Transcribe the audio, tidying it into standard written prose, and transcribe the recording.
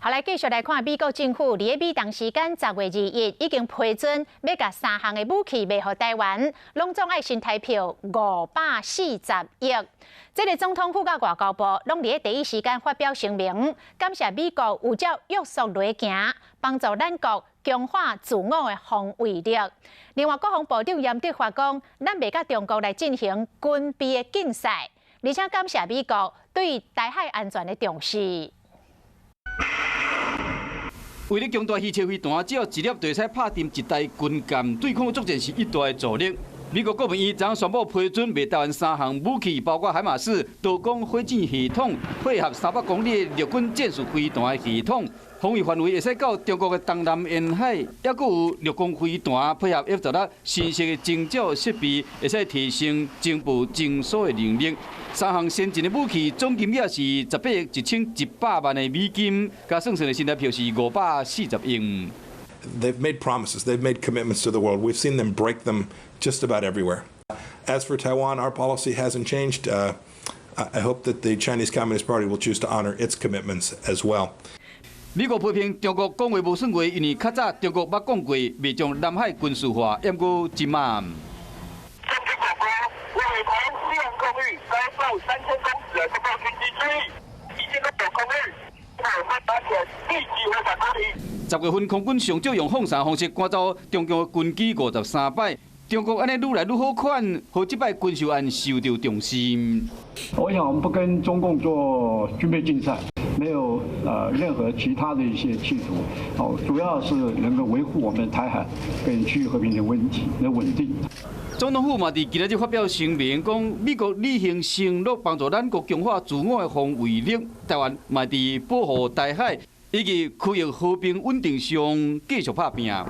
好，來繼續來看美國政府，佇咧美東時間10月21已經批准欲共三項的武器賣予台灣，攏總愛新台票540億。這个總統府佮外交部攏佇咧第一時間發表聲明，感謝美國有照約束來行，幫助咱國強化自我的防衛力。另外，國防部長嚴德發講，咱袂佮中國來進行軍備的競賽，而且感謝美國對台海安全的重視。為了強大飛車飛彈，只要一粒就會使拍沉一台軍艦，對空作戰是一大的助力。美國國務院昨宣布批准賣台灣三項武器，包括海馬斯多管火箭系統，配合300公里的陸軍戰術飛彈的系統，防禦範圍會使到中國的東南沿海，抑閣有陸攻飛彈配合 F-16新式的偵照設備，會使提升情報偵搜的能力。三項先進的武器總金額是18億1100萬的美金，佮算算的新台票是540億。 They've made promises. They've made commitments to the world. We've seen them break them just about everywhere. As for Taiwan, our policy hasn't changed. I hope that the Chinese Communist Party will choose to honor its commitments as well. 美國批評中國講話無算話，因為較早中國捌講過，袂將南海軍事化，毋過這馬。中軍廣播，為台灣西岸空域高速3000公尺的中國軍機注意，1000多空域，立即回返空域。10月份空軍上少用放傘方式趕走中共軍機53擺，中國按呢愈來愈好款，予這擺軍售案受著重視。我想我們不跟中共做軍備競賽，沒有任何其他的一些企圖，哦，主要是能夠維護我們台海跟區域和平的問題的穩定。總統府嘛，佇今仔日發表聲明，講美國履行承諾，幫助咱國強化自我的防衛力，台灣嘛佇保護台海以及區域和平穩定上繼續拍拚。